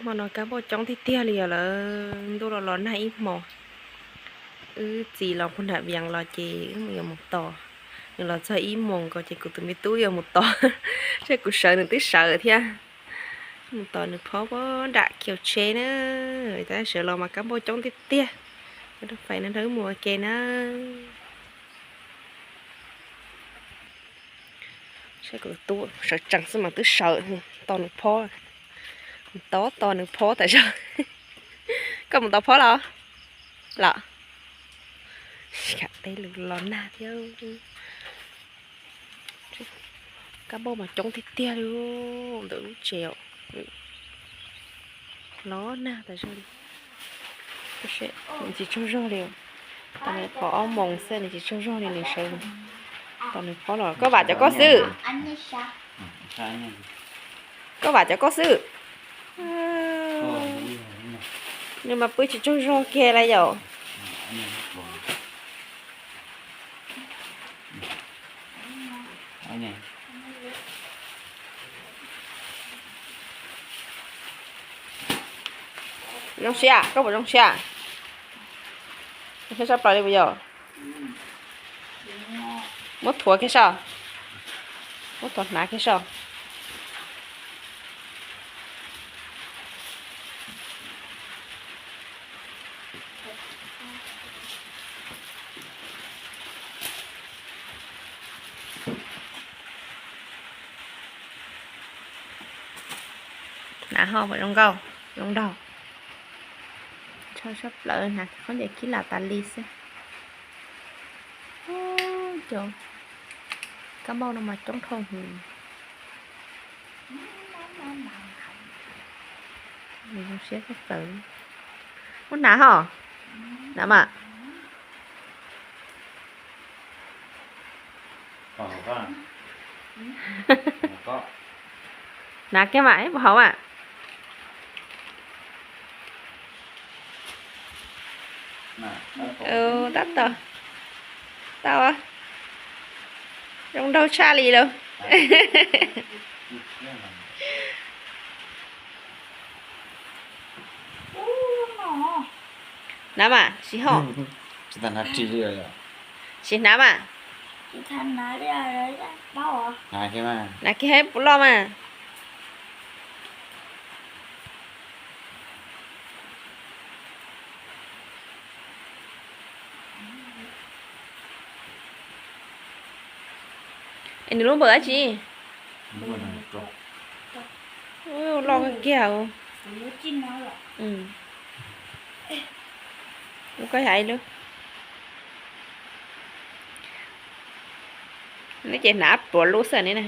Hmo no kab npauj coob tiag tiag li os lawm, ntuj los los nag ib hmos. Wb txiv los puag nram Vias los ces wb mus yuav mus tos. Nws los txog ib moos nkaus ces kuv tus me tub yuav mus tos, seb kuv sawv nws twb sawv thiab. Mus tos nws phob puag nram khiv tsheb na, tab sawv los mas kab npauj coob tiag tiag. Cov rau fais no nrog wb mus ua ke na. Seb kuv tus tub sawv tsees xwb mas twb sawv tos nws phob. Tos tos nws phob tas zog. Koj mus tos phob los? Los. Kam teb lus los nag thiab. Kab npauj mas coob tiag tiag li ntawm lub tsev os. Los nag tas zog li. Nws tsis tsaug zog li. Tau pom ob moos xwb nws tsis tsaug zog li nws sawv. Tos nws phob los koj vam cov koj xwb. Koj vam cov koj xwb. Nws mas pw tsis tsaug zog kiag li yom. Zoo siab, koj puas zoo siab? Zoo siab tshaj plaws li puas yog? Muab thuav kiag saib. Muab thuav hnav kiag saib. Hnav ho puas zoo nkauj, zoo nraug. Tshaj sab plaws, hnav khaub ncaws khib lam tas li xwb. Cov kab npauj no mas coob dhau heev. Zoo siab tshaj plaws. Muab hnav ho. Hnav mas. Hnav kiag mas, puas haum mas? Tab tom tau, zoo nraug tshaj li lauj. Hnav mas, sim ho. Sim hnav mas. Hnav kiag puas loj mas. Es nws lub npawb dab tsi? Loj kiag. Ua koj hais lub. Neb ces hnav pluav lub xwb ne na.